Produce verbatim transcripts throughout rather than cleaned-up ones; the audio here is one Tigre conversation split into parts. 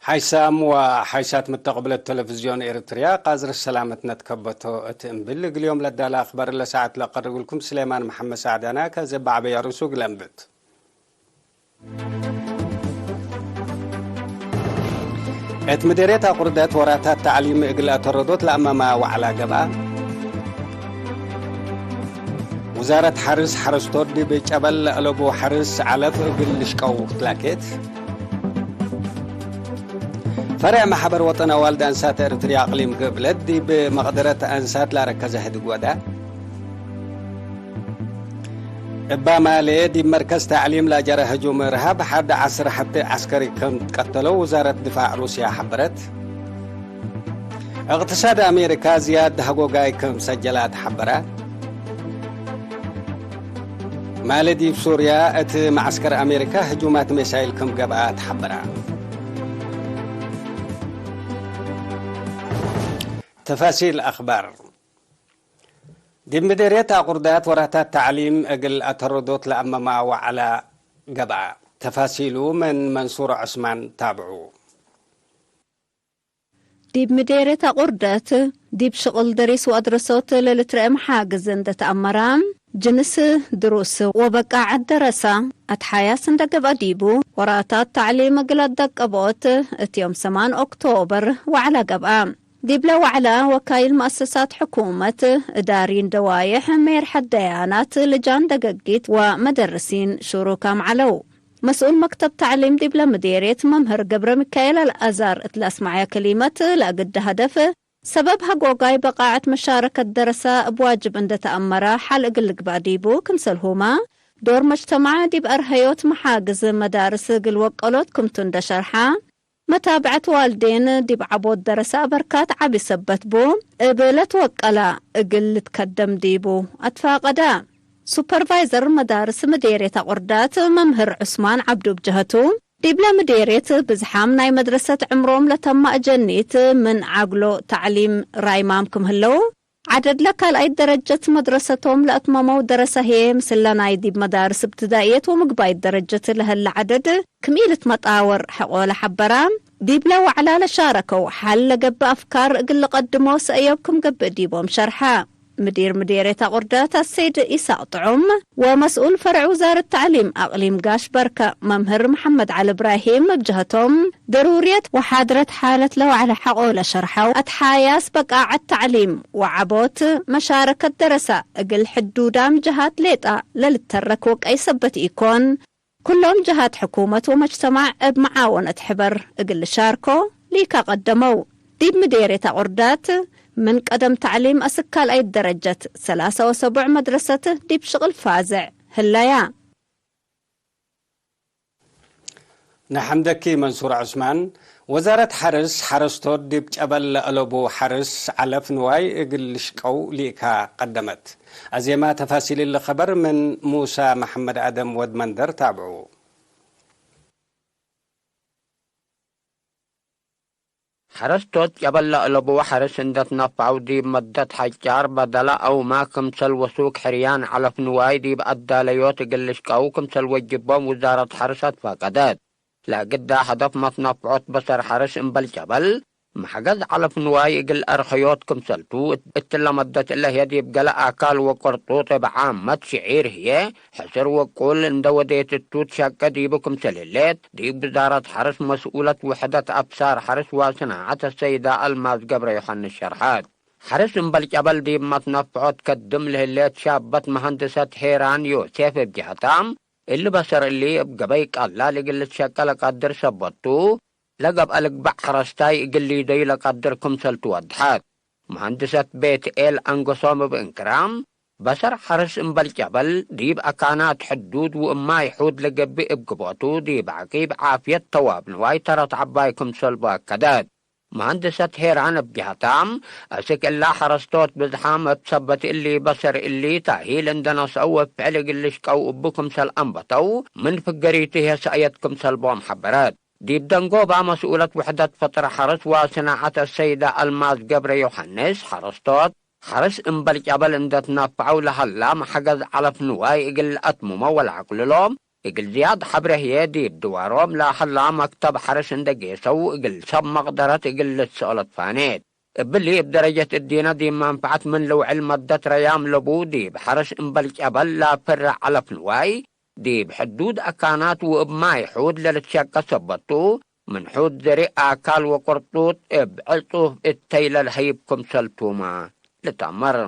ሓይሳም ወሓይሳት መተቅብለት ቴሌቪዝዮን ኤረትርያ፣ ቃዝር ሰላመትነ ትከበቶ እት እምብል፣ እግል ዮም ለዳለ አክባር ለሰዓት ለቀርብልኩም ስሌማን መሐመድ ሳዕዳና። ከዘ በዐበየ አርእሱ እግል አንብት። እት ምዴርየት አቁርደት ወራታት ተዕሊም እግል አተረዶት ለአመማ ወዐላ ገብአ። ውዛረት ሐርስ ሐረስቶት ዲብ ጨበል ለአለቡ ሐርስ ዐለፍ እግል ልሽቀው ትላኬት። ፈርዕ መሕበር ወጠን አዋልድ አንሳት ኤረትርያ አቅሊም ገብለት ዲብ መቅደረት አንሳት ለአረከዘ ህድግ ወደ። እባ ማሌ ዲብ መርከዝ ተዕሊም ለጀረ ህጁም እርሃብ ሐድ ዐስር ሐቲ ዐስከሪ ክም ትቀተለው ውዛረት ድፋዕ ሩስያ ሐበረት። እቅትሳድ አሜሪካ ዝያድ ሀጎጋይ ክም ሰጀላ ተሐበረ። ማሌ ዲብ ሱርያ እት መዐስከር አሜሪካ ህጁማት ሜሳይል ክም ገብአ ተሐበረ። ተፋሲል አክባር። ዲብ ምዴርየት አቁርዳት ወራታት ተዕሊም እግል አተረዶት ለአመማ ወዐላ ገብአ። ተፋሲሉ ምን መንሱር ዑስማን ታብዑ። ዲብ ምዴርየት አቁርዳት፣ ዲብ ሽቅል ደሪስ ወአድረሶት ለልትረአ መሓግዝ እንደ ተአመረ፣ ጅንስ ድሩስ ወበቃዐት ደረሰ አትሓያስ እንደ ገብአ ዲቡ፣ ወራታት ተዕሊም እግል አደቀቦት እት ዮም ሰማን ኦክቶበር ወዐላ ገብአ። ዲብለ ወዕለ ወካይል መአሰሳት ሕኩመት፣ እዳሪን ደዋይሕ፣ ሜርሐት ደያናት፣ ልጃን ደገጊት ወመደርሲን ሹሩካም ዐለው። መስኡል መክተብ ተዕሊም ዲብለ ምዴርየት መምህር ገብረሚካኤል አልአዛር እት ለአስመዐየ ከሊመት፣ ለእግደ ሀደፍ ሰበብ ሀጎጋይ በቃዐት መሻረከት ደረሰ እብ ዋጅብ እንደ ተአመረ ሐል እግል ልግበእ ዲቡ፣ ክምሰልሁመ ዶር መጅተማዕ ዲብ አርሀዮት መሓግዝ መዳርስ እግል ወቀሎት ክምቱ እንደ ሸርሐ፣ መታብዐት ዋልዴን ዲብ ዐቦት ደረሰ አበርካት ዐቢ ሰበት ቡ፣ እብ ለትወቀላ እግል ልትከደም ዲቡ አትፋቀደ። ሱፐርቫይዘር መዳርስ ምዴርየት አቁርዳት መምህር ዑስማን ዐብዱ እብ ጀሀቱ፣ ዲብለ ምዴርየት ብዝሓም ናይ መድረሰት ዕምሮም ለተመ አጀኒት ምን ዐግሎ ተዕሊም ራይማም ክም ህለው፣ ዐደድለ ካልኣይት ደረጀት መድረሰቶም ለአትመመው ደረሰ ህዬ፣ ምስለ ናይ ዲብ መዳርስ እብትዳእየት ወምግባይት ደረጀት ለህለ ዐደድ ክም ኢልትመጣወር ሐቆለ ሐበራ። ዲብለ ወዕላ ለሻረከው ሐል ለገብእ አፍካር እግል ልቀድሞ ሰእዮብ ክም ገብእ ዲቦም ሸርሐ። ምዲር ምዴርየት አቁርዳት አሰይድ ኢሳቅ ጥዑም ወመስኡል ፈርዕ ውዛረት ተዕሊም አቅሊም ጋሽ በርከ መምህር መሐመድ ዐሊ እብራሂም እብ ጀሀቶም፣ ደሩርየት ወሓድረት ሓለት ለወዐለ ሐቆ ለሸርሐው፣ አትሓያስ በቃዐት ተዕሊም ወዐቦት መሻረከት ደረሰ እግል ሕዱዳም ጀሃት ሌጣ ለልተረክ ወቀይ ሰበት ኢኮን፣ ኩሎም ጀሃት ሕኩመት ወመጅተማዕ እብ መዓወነት ሕበር እግል ልሻርኮ ሊካ ቀደመው። ዲብ ምዴርየት አቁርዳት፣ ምን ቀደም ተዕሊም አስክ ካልኣይት ደረጀት ሰላሰ ወሰቡዕ መድረሰት ዲብ ሽቅል ፋዝዕ ህለያ። ነሐምደኪ መንሱር ዑስማን። ወዛረት ሐርስ፣ ሐረስቶት ዲብ ጨበል ለአለቡ ሐርስ ዐለፍ ንዋይ እግል ልሽቀው ሊእካ ቀደመት። አዜማ ተፋሲል እሊ ኸበር ምን ሙሳ መሐመድ አደም ወድ መንደር ታብዑ። ሐረስቶት ጨበል ለአለቡ ሐርስ እንደ ትነፈዐው ዲብ መደት ሐጫር በደለ አውመ ክምሰል ወሱክ ሕርያን ዐለፍ ንዋይ ዲብ አዳለዮት እግል ልሽቀው ክምሰል ወጅቦም ውዛረት ሐርስ አትፋቀደት። ለእግዳ ሀደፍ መትነፍዖት በሰር ሐርስ እምበል ጨበል፣ መሕገዝ ዐለፍ ንዋይ እግል አርኸዮት ክምሰልቱ፣ እትለ መደት እለ ህዬ ዲብ ገሌ አካል ወቅርጡጥ እብ ዓመት ሽዒር ህዬ ሕስር ወቁል እንደ ወዴት እቱ ትሸቄ ዲቡ ክምሰል ህሌት፣ ዲብ ውዛረት ሐርስ መስኡለት ውሕደት አብሳር ሐርስ ወስናዐት አሰይዳ አልማዝ ገብረ ዮሐንስ ሸርሐት። ሐርስ እምበል ጨበል ዲብ መትነፍዖት ከድም ለህሌት ሻበት መሀንድሰት ሄራን ዮሴፍ እብ ጀህታ፣ እሊ በሰር እሊ እብ ገበይ ቀላል እግል ልትሸቄ ለቀድር ሰበት ቱ፣ ለገብአ ልግበእ ሐረስታይ እግል ሊደዩ ለቀድር ክምሰል ትወድሐት። መሀንድሰት ቤትኤል አንገሶም እብ እንክራም፣ በሰር ሐርስ እምበል ጨበል፣ ዲብ አካናት ሕዱድ ወእማይ ሑድ ለገብእ እብ ግቦቱ፣ ዲብ ዐቂብ ዓፍየት ተዋብ ንዋይ ተረት ዐባይ ክምሰልቡ አከደት። መሀንድሰት ሄራን እብ ጀህታም፣ አስክ እላ ሐረስቶት ብዝሓም እብ ሰበት እሊ በሰር እሊ ታሂል እንደ ነስአው እብ ፍዕል እግል ልሽቀው እቡ ክምሰል አንበተው፣ ምን ፍገሪቱ ህዬ ሰእየት ክምሰል ቦም ሐበረት። ዲብ ደንጎባ መስኡለት ውሕደት ፈጥር ሐርስ ወስናዐት አሰይዳ አልማዝ ገብረ ዮሐንስ፣ ሐረስቶት ሐርስ እምበል ጨበል እንደ ትነፈዐው ለሀላ መሐገዝ ዐለፍ ንዋይ እግል ለአትምሞ ወለዐቅልሎ፣ እግል ዝያድ ሐብሬ ህዬ ዲብ ድዋሮም ለሀላ መክተብ ሐርስ እንዴ ጌሰው እግል ሰብ መቅደረት እግል ልትሰአሎ ትፋኔት። እብሊ እብ ደረጀት እዲነ ዲብ መንፈዐት ምን ልውዕል መደት ረያም ለቡ ዲብ ሐርስ እምበል ጨበል ለአፍርዕ ዐለፍ ንዋይ ዲብ ሕዱድ አካናት ወእብ ማይ ሑድ ለልትሸቀ ሰበት ቱ፣ ምን ሑድ ዘሪእ አካል ወቅርጡጥ እብ ዕጹፍ እተይ ለልሀይብ ክምሰል ቱመ ልትአመር።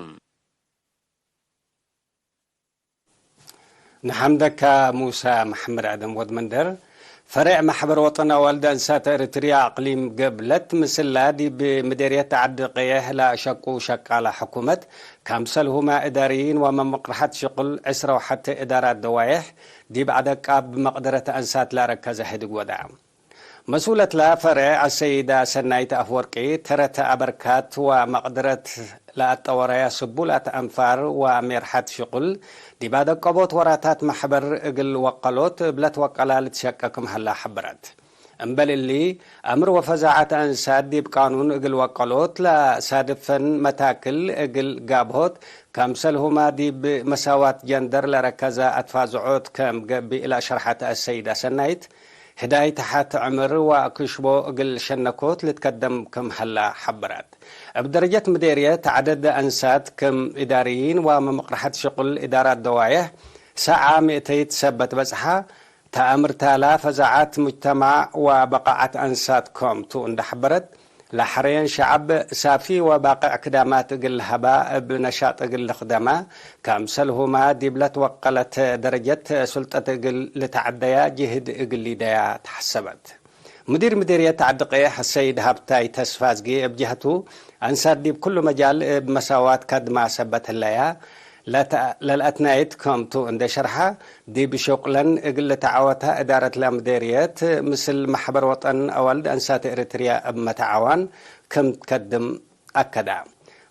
ንሐምደከ ሙሰ መሐመድ አደም ወድ መንደር። ፈሬዕ መሕበር ወጠን አዋልድ አንሳት ኤሪትርያ አቅሊም ገብለት ምስላ ዲብ ምዴርየት ዐዲ ቀየሕ ለአሸቁ ሸቃላ ሕኩመት፣ ካምሰልሁመ እዳርይን ወመመቅርሐት ሽቁል ዕስረ ወሐቴ እዳራት ደዋዬሕ ዲብ አደቃብ መቅደረት አንሳት ለአረከዘ ህድግ ወዳ። መስኡለትለ ፈሬዕ አሰይዳ ሰናይት አፍወርቂ፣ ተረት አበርካት ወመቅደረት ለአጠወረያ ስቡላት አንፋር ወሜርሐት ሽቁል፣ ዲብ አደቀቦት ወራታት መሕበር እግል ወቀሎት እብ ለትወቀላ ልትሸቀ ክም ሀላ ሐበረት። እምበል እሊ፣ አምር ወፈዛዐት አንሳት ዲብ ቃኑን እግል ወቀሎት ለሳድፈን መታክል እግል ጋብሆት፣ ከምሰልሁመ ዲብ መሳዋት ጀንደር ለረከዘ አትፋዝዖት ከም ገብእ ለአሸርሐት አሰይዳ ሰናይት፣ ህዳይ ተሐት ዕምር ወክሽቦ እግል ሸነኮት ልትከደም ክም ሀላ ሐበረት። እብ ደረጀት ምዴርየት ዐደድ አንሳት ክም እዳርይን ወመመቅርሐት ሽቁል እዳራት ደዋዬሕ ሰዓ ምእተይት ሰበት በጽሐ፣ ተአምርታላ ፈዛዐት ሙጅተማዕ ወበቃዐት አንሳት ክም ቱ እንዴ ሐበረት፣ ለሐረየን ሸዐብ ሳፊ ወባቅዕ ክዳማት እግል ለሀባ፣ እብ ነሻጥ እግል ልክደማ፣ ከምሰልሁመ ዲብ ለትወቀለት ደረጀት ሱልጠት እግል ልትዐደያ ጅህድ እግል ሊደያ ተሐሰበት። ሙዲር ምዲርየት ዐዲ ቀየሕ ሰይድ ሀብታይ ተስፋዝጌ እብ ጀህቱ፣ አንሳት ዲብ ኩሉ መጃል እብ መሳዋት ከድማ ሰበት ህለያ ለተ-፣ ለልአትናየት ክም ቱ እንዴ ሸርሐ፣ ዲብ ሹቅለን እግል ልትዓወታ እዳረትለ ምዴርየት ምስል መሕበር ወጠን አዋልድ አንሳት ኤሪትርያ እብ መተዓዋን ክም ትከድም አከዳ።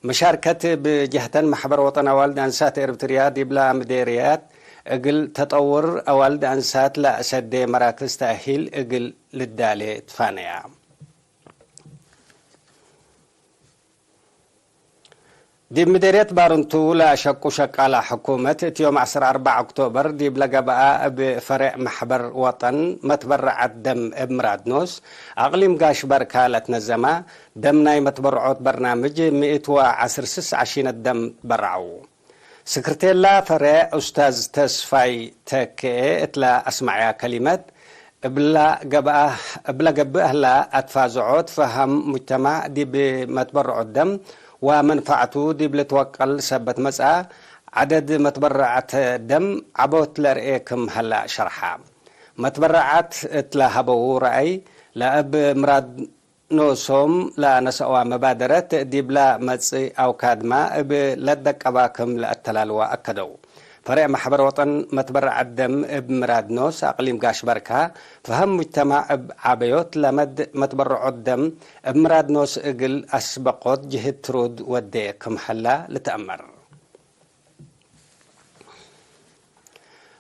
መሻርከት እብ ጀህተን መሕበር ወጠን አዋልድ አንሳት ኤሪትርያ ዲብላ ምዴርያት እግል ተጠውር አዋልድ አንሳት ለአሰዴ መራክዝ ተእሂል እግል ልዳሌ ትፋነያ። ዲብ ምዴርየት ባርንቱ ለአሸቁ ሸቃላ ሕኩመት፣ እት ዮም ዐስር አርበዕ ኦክቶበር ዲብ ለገብአ እብ ፈሬዕ መሕበር ወጠን መትበረዐት ደም እብ ምራድኖስ፣ አቅሊም ጋሽ በርካ ለትነዘማ ደም ናይ መትበርዖት በርናምጅ፣ ምእት ወዐስር ስስ ዐሺነት ደም ትበረዐው። ስክርቴላ ፈሬዕ ኡስታዝ ተስፋይ ተክኤ እትለ አስመዐያ ከሊመት፣ እብላ ገብአ-፣ እብለ ገብእ ህላ አትፋዝዖት ፈሀም ሙጅተማዕ ዲብ መትበርዖት ደም ወመንፈዐቱ ዲብ ልትወቀል ሰበት መጽአ፣ ዐደድ መትበረዐት ደም ዐቦት ለርኤ ክም ሀላ ሸርሐ። መትበረዓት እት ለሀበዉ ረአይ፣ ለእብ ምራድ ኖሶም ለነሰአዋ መባደረት ዲብላ መጽእ አውካድማ እብ ለደቀባ ክም ለአተላልዋ አከደው። ፈሬዕ መሕበር ወጠን መትበረዐት ደም እብ ምራድ ኖስ አቅሊም ጋሽ በርካ፣ ፈሀም ሙጅተማዕ እብ ዓበዮት ለመድ መትበረዖት ደም እብ ምራድ ኖስ እግል አስበቆት ጅህድ ትሩድ ወዴ ክም ሀላ ልትአመር።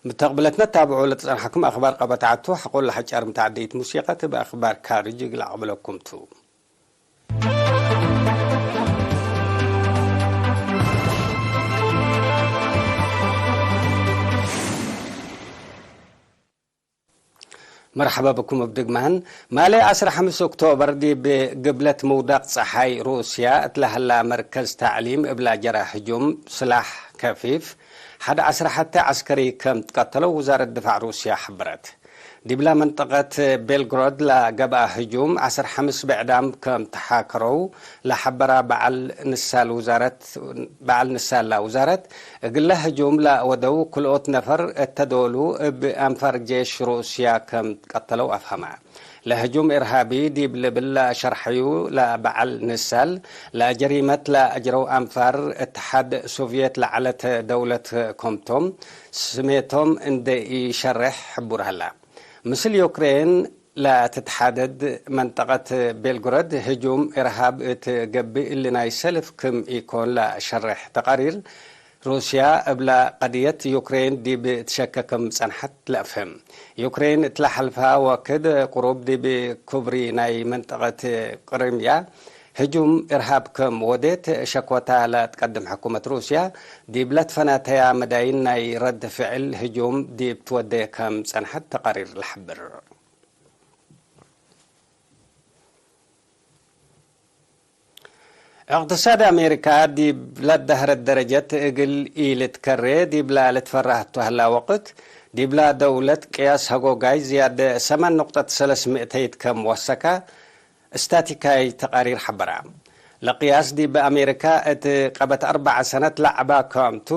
ምተቅብለትነ ታብዑ ለትጸንሐኩም አክባር ቀበታዕቱ፣ ሐቆ ለሐጫር ምተዓደይት ሙሲቀት እብ አክባር ካርጅ እግል አቅብለኩም ቱ። መርሐበ ብኩም እብ ድግማን። ማሌ ዐስር ሐምስ ኦክቶበር ዲብ ግብለት ምውዳቅ ጸሓይ ሩስያ እት ለሀላ መርከዝ ተዕሊም እብላ ጀረ ህጁም ስላሕ ከፊፍ ሐድ ዐስር ሐቴ ዐስከሪ ከም ትቀተለው ውዛረት ድፋዕ ሩስያ ሐበረት። ዲብላ መንጠቀት ቤልግሮድ ለገብአ ህጁም ዐስር ሐምስ ብዕዳም ከም ተሓከረው ለሐበራ በዐል ንሳል ውዛረት፣ በዐል ንሳላ ውዛረት፣ እግለ ህጁም ለወደው ክልኦት ነፈር እተ ዶሉ እብ አንፋር ጄሽ ሩስያ ከም ትቀተለው አፍሀመ። ለህጁም ኢርሃቢ ዲብ ልብል ለሸርሐዩ ለበዐል ንሳል፣ ለጀሪመት ለአጅረው አንፋር እትሓድ ሶቭየት ለዐለት ደውለት ኮምቶም ስሜቶም እንዴ ኢሸሬሕ ሕቡር ሀላ። ምስል ዩክሬን ለትትሓደድ መንጠቀት ቤልግሮድ ህጁም ኢርሃብ እት ገብእ እሊ ናይ ሰልፍ ክም ኢኮን ለሸሬሕ ተቃሪር፣ ሩስያ እብለ ቀድየት ዩክሬን ዲብ ትሸከ ክም ጸንሐት ለአፍህም። ዩክሬን እትለ ሐልፈ ወክድ ቅሩብ ዲብ ኩብሪ ናይ መንጠቀት ቅሪምያ ህጁም እርሃብ ክም ወዴት ሸኮታ ለትቀድም ሕኩመት ሩስያ፣ ዲብ ለትፈናተያ መዳይን ናይ ረድ ፍዕል ህጁም ዲብ ትወዴ ክም ጸንሐት ተቃሪር ለሐብር። እቅትሳድ አሜሪካ ዲብ ለደህረት ደረጀት እግል ኢልትከሬ ዲብላ ልትፈራህ እቱ ሀላ ወቅት፣ ዲብላ ደውለት ቅያስ ሀጎጋይ ዝያድ ሰማን ንቁጠት ሰለስ ምእተይት ከም ወሰካ፣ ስታቲካይ ተቃሪር ሐበራ። ለቅያስ ዲብ አሜሪካ እት ቀበት አርበዕ ሰነት ለዐባ ከምቱ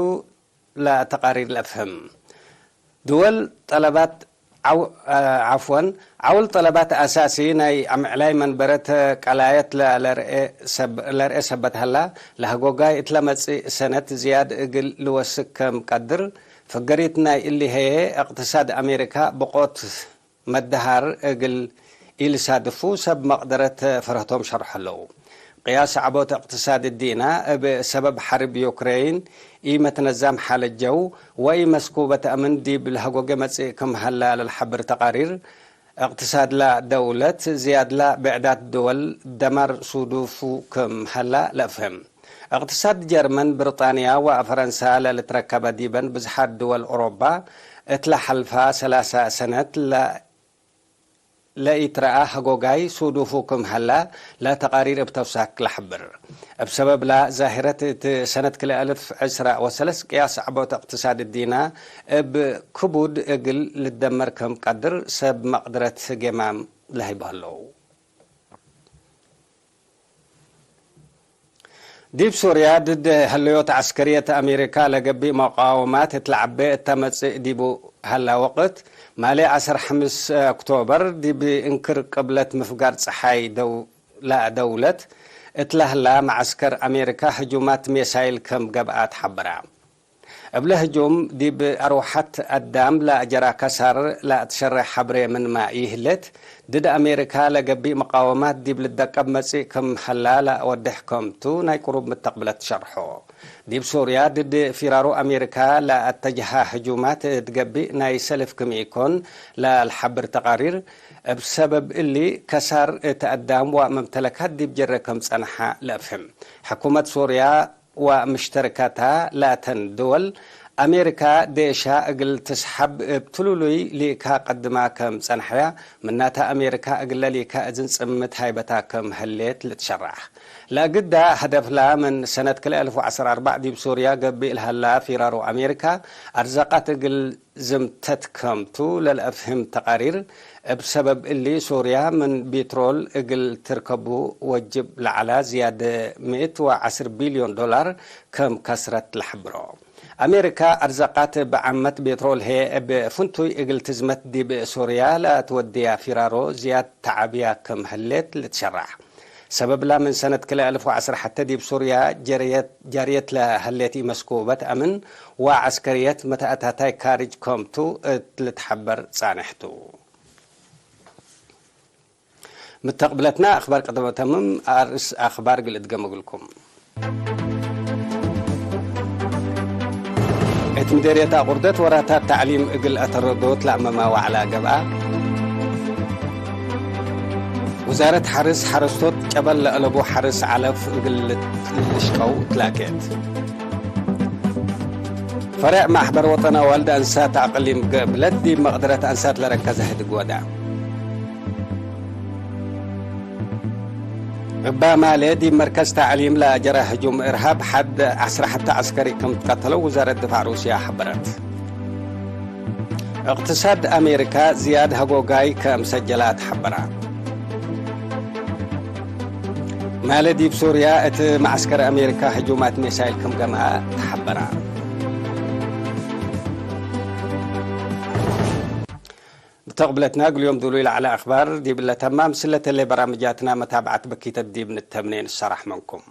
ለተቃሪር ለአፍህም። ድወል ጠለባት ዐው-፣ ዐፍወን፣ ዐውል ጠለባት አሳሲ ናይ አምዕላይ መንበረት ቀላየት ለ-፣ ለርኤ ሰብ-፣ ለርኤ ሰበት ሀላ፣ ለሀጎጋይ እትለ መጽእ ሰነት ዝያድ እግል ልወስክ ከም ቀድር፣ ፍገሪት ናይ እሊ ህዬ እቅትሳድ አሜሪካ ብቆት መደሃር እግል ኢልሳድፉ ሰብ መቅደረት ፈርህቶም ሸርሖ ዐለው። ቅያስ ዐቦት እቅትሳድ እዲና፣ እብ ሰበብ ሐርብ ዩክሬን፣ ኢመትነዛም ሓለት ጀው ወኢመስኩበት አምን ዲብ ለሀጎገ መጽእ ክም ሀላ ለልሐብር ተቃሪር፣ እቅትሳድላ ደውለት ዝያድላ ብዕዳት ድወል ደማር ሱዱፉ ክም ሀላ ለአፍህም። እቅትሳድ ጀርመን፣ ብርጣንያ ወፈረንሳ ለልትረከበ ዲበን ብዝሓት ድወል ኦሮባ፣ እትለ ሐልፋ ሰላሳ ሰነት ለ-፣ ለኢትረአ ሀጎጋይ ሱዱፉ ክም ሀላ ለተቃሪር እብ ተውሳክ ለሐብር። እብ ሰበብላ ዛሂረት እት ሰነት ክልኤ አልፍ ዕስራ ወሰለስ ቅያስ ዐቦት እቅትሳድ እዲና እብ ክቡድ እግል ልደመር ክም ቀድር ሰብ መቅድረት ጌማም ለህይቡ ሀለው። ዲብ ሱርያ ድድ ህለዮት ዐስከርየት አሜሪካ ለገብእ መቃወማት እት ለዐቤ እተ መጽእ ዲቡ ሀላ ወቅት፣ ማሌ ዐሰር ሐምስ ኦክቶበር ዲብ እንክር ቅብለት ምፍጋር ጸሓይ ደው-፣ ለአደውለት እት ለህላ መዐስከር አሜሪካ ህጁማት ሜሳይል ከም ገብአት ሐበራ። እብለ ህጁም ዲብ አርወሐት አዳም ለአጀራ ከሳር ለአትሸሬሕ ሐብሬ ምንመ ኢህሌት፣ ድድ አሜሪካ ለገቢእ መቃወማት ዲብ ልደቀብ መጽእ ክም ሀላ ለአወዴሕ ከምቱ ናይ ቅሩብ ምተቅብለት ሸርሖ። ዲብ ሱርያ ድድ ፊራሮ አሜሪካ ለአተጅሃ ህጁማት እት ገቢእ ናይ ሰልፍ ክም ኢኮን ለልሐብር ተቃሪር፣ እብ ሰበብ እሊ ከሳር እት አዳም ወመምተለካት ዲብ ጀረ ክም ጸንሐ ለአፍህም። ሕኩመት ሱርያ ወምሽተርከታ ላተን ድወል፣ አሜሪካ ዴሻ እግል ትስሐብ እብ ትሉሉይ ሊእካ ቀድማ ከም ጸንሐያ፣ ምናተ አሜሪካ እግለ ሊእካ እዝን ጽምት ሃይበታ ከም ህሌት ልትሸራሕ። ለእግዳ ሀደፍላ ምን ሰነት ክልኤ አልፍ ወዐሰር አርበዕ ዲብ ሱርያ ገብእ ለሀላ ፊራሮ አሜሪካ፣ አርዛቃት እግል ዝምተት ከምቱ ለልአፍህም ተቃሪር፣ እብ ሰበብ እሊ ሱርያ ምን ቢትሮል እግል ትርከቡ ወጅብ ለዐላ ዝያድ ምእት ወዐስር ቢልዮን ዶላር ከም ከስረት ለሐብሮ። አሜሪካ አርዛቃት እብ ዓመት ቤትሮል ህዬ እብ ፍንቱይ እግል ትዝመት ዲብ ሱርያ ለትወድያ ፊራሮ ዝያድ ተዓብያ ከም ህሌት ልትሸራሕ። ሰበብላ ምን ሰነት ክልኤ አልፍ ወዐስር ሐቴ ዲብ ሱርያ ጀርየት፣ ጃርየት ለህሌት ኢመስኩበት አምን ወዐስከርየት መተአታታይ ካርጅ ከምቱ እት ልትሐበር ጻንሕ ቱ። ምተቅብለትና አክባር ቀደመ ተምም አርእስ አክባር እግል እድገም እግልኩም። እት ምዴርየት አቁርደት ወራታት ተዕሊም እግል አተረዶት ለአመማ ወዐላ ገብአ። ውዛረት ሐርስ ሐረስቶት ጨበል ለአለቡ ሐርስ ዐለፍ እግል ልሽቀው ትላኬት። ፈሬዕ ማሕበር ወጠን አዋልድ አንሳት አቅሊም ገብለት ዲብ መቅደረት አንሳት ለረከዘ ህድግ ወደ። እባ ማሌ ዲብ መርከዝ ተዕሊም ለጀረ ህጁም እርሃብ ሐድ ዐስራ ሐብተ ዐስከሪ ክም ትቀተለው ውዛረት ድፋዕ ሩስያ ሐበረት። እቅትሳድ አሜሪካ ዝያድ ሀጎጋይ ክም ሰጀላ ተሐበራ። ማሌ ዲብ ሱርያ እት መዐስከር አሜሪካ ህጁማት ሜሳይል ክም ገምአ ተሐበራ። ብተቅብለትና እግል ዮም ዱሉይ ለዐለ አክባር ዲብለ ተማም፣ ስለተሌ በራምጃትና መታብዐት በኪተት ዲብ ንተምኔ ንሰራሕ መንኩም።